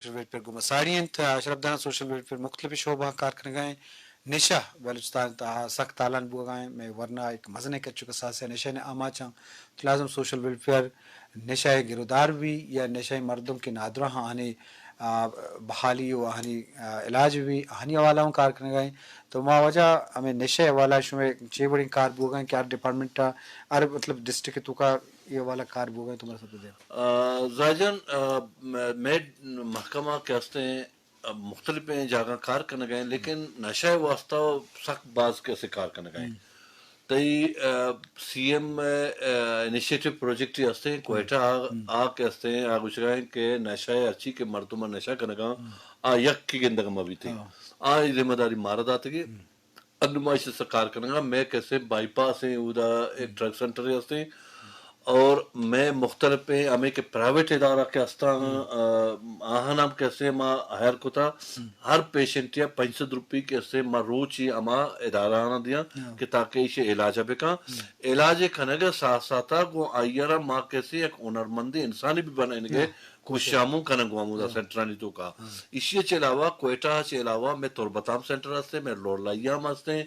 Social welfare گوں مساری انت۔ شرپداراں، سوشل ویلفیئر مختلف شعبہاں کار کنگا ایں۔ نشہ بلوچستان تہا سک تالان بوگا ایں۔ مئے ورنا ایک مزنیں کچ ءُ کساسے نشہ نے آماچاں۔ تو لازم سوشل ویلفیئر نشہ ءِ گرودار بی یا نشہ ءِ مردم کہ نادراہ آنی، آ، بحالی ءُ آنی، آ، علاج بی، آنی حوالہ ہم کار کنگا ایں۔ تو ما واجہ ہمیں نشہ ءِ حوالہ شمئے چے وڑیں کار بوگا ایں کہ ہر ڈپارٹمنٹ ءَ، ہر مطلب ڈسٹرکٹ ءِ توکا اے حوالہ کار بوگا ایں تو مرا سب دے۔ آ، زاجان، آ، م-، مئے محکمہ کہ ہستیں، آ، مختلفیں جاگہ کار کنگا ایں، لیکن نشہ ءِ واسطہ سک باز کسے کار کنگا ایں۔ تئی، آ، سی ایم، آ، انیشیٹو پروجیکٹ ہستیں کوئٹہ، آ، آ کہ ہستیں، آ گوشگا ایں کہ نشہ ءِ ہرچی کہ مردم نشہ کنگا، آ یک کی گندگ مہ بیتیں۔ آ ذمہ داری مارا داتگی۔ انو ما ایشی سرا کار کنگا، مئے کسے بائی پاس ایں، اودا ایک ڈرگ سینٹر ہستیں، اور مئے مختلف ایں، ہمیں کہ پرائیویٹ ادارہ کہ ہستاں، آ، آہان ہم کسے ما ہائر کتا، ہر پیشنٹ یا پنچ سد روپی کسے ما روچی ہما ادارہ آنا دیاں کہ تاکہ ایشی علاج بکاں۔ علاج کنگ ساتھ ساتھ گوں آئی را ما کسے یک ہنرمند انسانی بھی بنائیں گے۔ کوشش ہموں کنن گوں ہمودا سینٹرانی توکا۔ ایشی چہ علاوہ، کوئٹہ چہ علاوہ مئے تربت ہم سینٹر ہستیں، مئے لوڑلائی ہم ہستیں،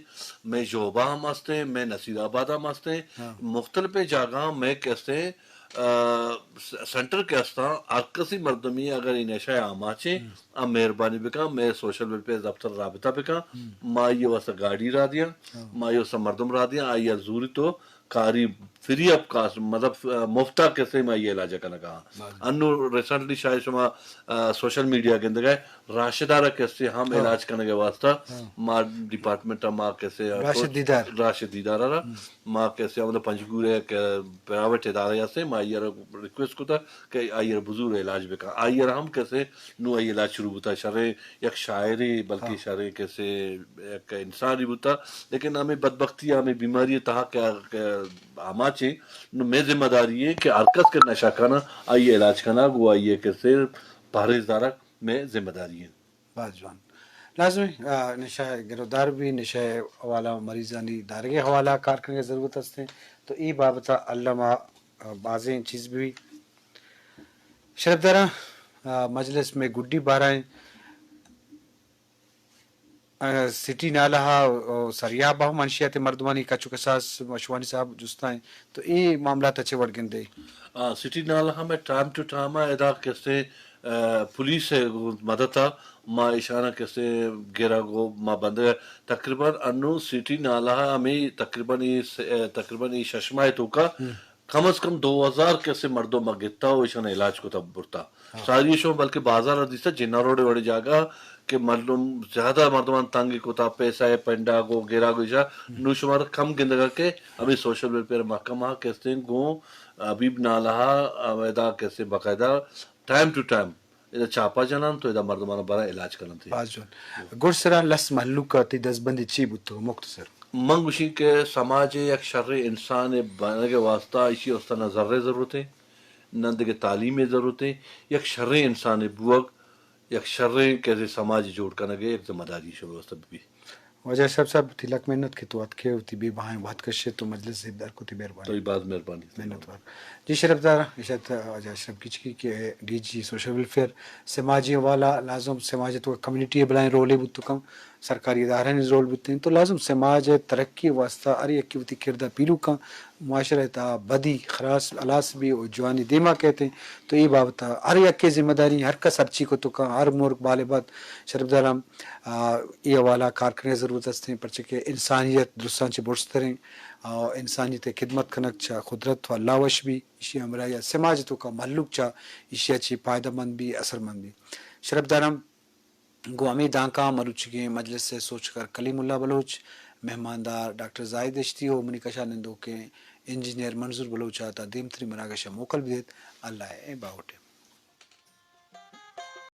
مئے جوبا ہم ہستیں، مئے نصیر آباد ہم ہستیں۔ مختلفیں جاگہاں مئے کہ ہستیں، آ، س-، سینٹر کہ ہستاں، ہر کسی مردمی اگر اے نشہ آماچیں، آ مہربانی بکن، مئے سوشل ویلفیئر دفتر رابطہ بکن، ما آئی واسطہ گاڑی را دیاں، ما آئی واسطہ مردم را دیاں، آئی زوری تو کاری فری آف کاسٹ، مطلب، آ، مفتا کسے ما یہ علاج کنگا۔ انو ریسنٹلی شاید شما، آ، سوشل میڈیا گندگا، راشدہ را کسے ہم علاج کنگے واسطہ ما ڈپارٹمنٹ ما کسے، آ، راشد دیدار۔ راشد دیدار را ما کسے ہم پنجگور ہے کہ پرائیویٹ ادارے ہستے، ما یہ ریکویسٹ کتا کہ آئی را بزور علاج بکن۔ آئی را ہم کسے نو آئی علاج شروع بوتا، شریں یک شاعری بلکہ شریں کسے یک انسانی بوتا، لیکن ہمیں بدبختی، ہمیں بیماری تہا کہ، کہ آماچیں، نو مئے ذمہ داری ہے کہ ہر کس کہ نشہ کنا، آئی علاج کنا، گو آئی کسے پہریز دارا مئے ذمہ داری ہے۔ باز جوان۔ لازمی، آ، نشہ گرودار بی، نشہ حوالہ مریضانی دارگے حوالہ کار کنگے ضرورت ہستیں۔ تو ای بابتا اللہ ما، آ، بازیں چیز بی۔ شرپداراں، آ، مجلس مئے گڈی بارائیں، آ، سٹی نالہ ءُ سریاب ءَ ہم منشیات مردمانی کچ ءُ کساس مشوانی صاحب جستائیں۔ تو اے معاملات ءَ چہ وڑ گندے؟ آ، سٹی نالہ ہم ٹائم ٹو ٹائم ءَ ادا کسے، آ، پولیس ءِ مدد ءَ ما ایشاناں کسے گرگ ءُ ما بندگ ءَ تقریباً انو سٹی نالہ ءَ ہمیں تقریباً اے س-، آ، تقریباً اے شش ماہ ءِ توکا کم از کم دو ہزار کسے مردم ما گتا ءُ ایشان علاج کتا برتا۔ ساری شما بلکہ بازار ءَ دیستا جناح روڈ وڑے جاگہ کہ مردم زیادہ مردمان تنگ کتا، پیسہ ءِ پنڈا گو گرا گو ایشا نو شما را کم گندگا کہ ہمیں سوشل ویلفیئر محکمہ کستیں گوں حبیب نالہ ءَ ادا کسے باقاعدہ ٹائم ٹو ٹائم ادا چاپا جنان تو ادا مردمان برا علاج کنن تھی۔ باز جوان۔ گڈ سرا لس مہلوک ءَ تئی دزبندی چی بوتگ؟ مختصر۔ من گوشیں کہ سماج ءِ یک شریں انسان ءِ بنگ ءِ واسطہ ایشی واسطہ نہ زر ءِ ضرورت ہے، نہ دگہ تعلیم ءِ ضرورت ہے، یک شریں انسان ءِ بوگ، یک شریں کسے سماج جوڑ کنگ ءِ یک ذمہ داری شمئے واسطہ بہ بی۔ واجہ اشرف صاحب، تئی لک منت کہ تو اتکے وتی بے بہائیں وہد کشے تو مجلس زیبدار کتی، مہربانی۔ تئی باز مہربانی۔ منت وار۔ جی شرپدار، اشت واجہ اشرف کچکی کہ ڈی جی سوشل ویلفیئر، سماجی حوالہ لازم سماج تو کمیونٹی بلائیں رولے بوت کم، سرکاری ادارہانی رول بوتیں، تو لازم سماج ءِ ترقی ءِ واسطہ ہر یکے وتی کرد ءَ پیلو کن، معاشرہ ءِ تہا بدی خلاص، ہلاس بی ءُ جوانی دیما کیتیں، تو اے بابت ءَ ہر یکے ذمہ داری، ہر کس ہرچی کت کن، ہر مورک بالے بات شرپداراں، آ، اے حوالہ کار کنگ ءِ ضرورت ہستیں، پرچہ کہ انسانیت درستاں چہ برزتریں، آ، انسانیت ءِ خدمت کنگ چہ قدرت ءُ اللہ وش بی، ایشی ہمراہی ءَ سماج ءِ توکا مہلوک چہ ایشی ءَ چہ پائدہ مند بی، اثر مند بی۔ شرپداراں، گوں ہمے دانکاں مروچیگیں مجلس ءِ سوچکار کلیم اللہ بلوچ، مہماندار ڈاکٹر زاہد دشتی ءُ منی کشا نندوکیں انجینئر منظور بلوچ ءَ تا دیمتری مراگش ءَ موکل بدیت۔ اللہ ءِ باہوٹ ءَ۔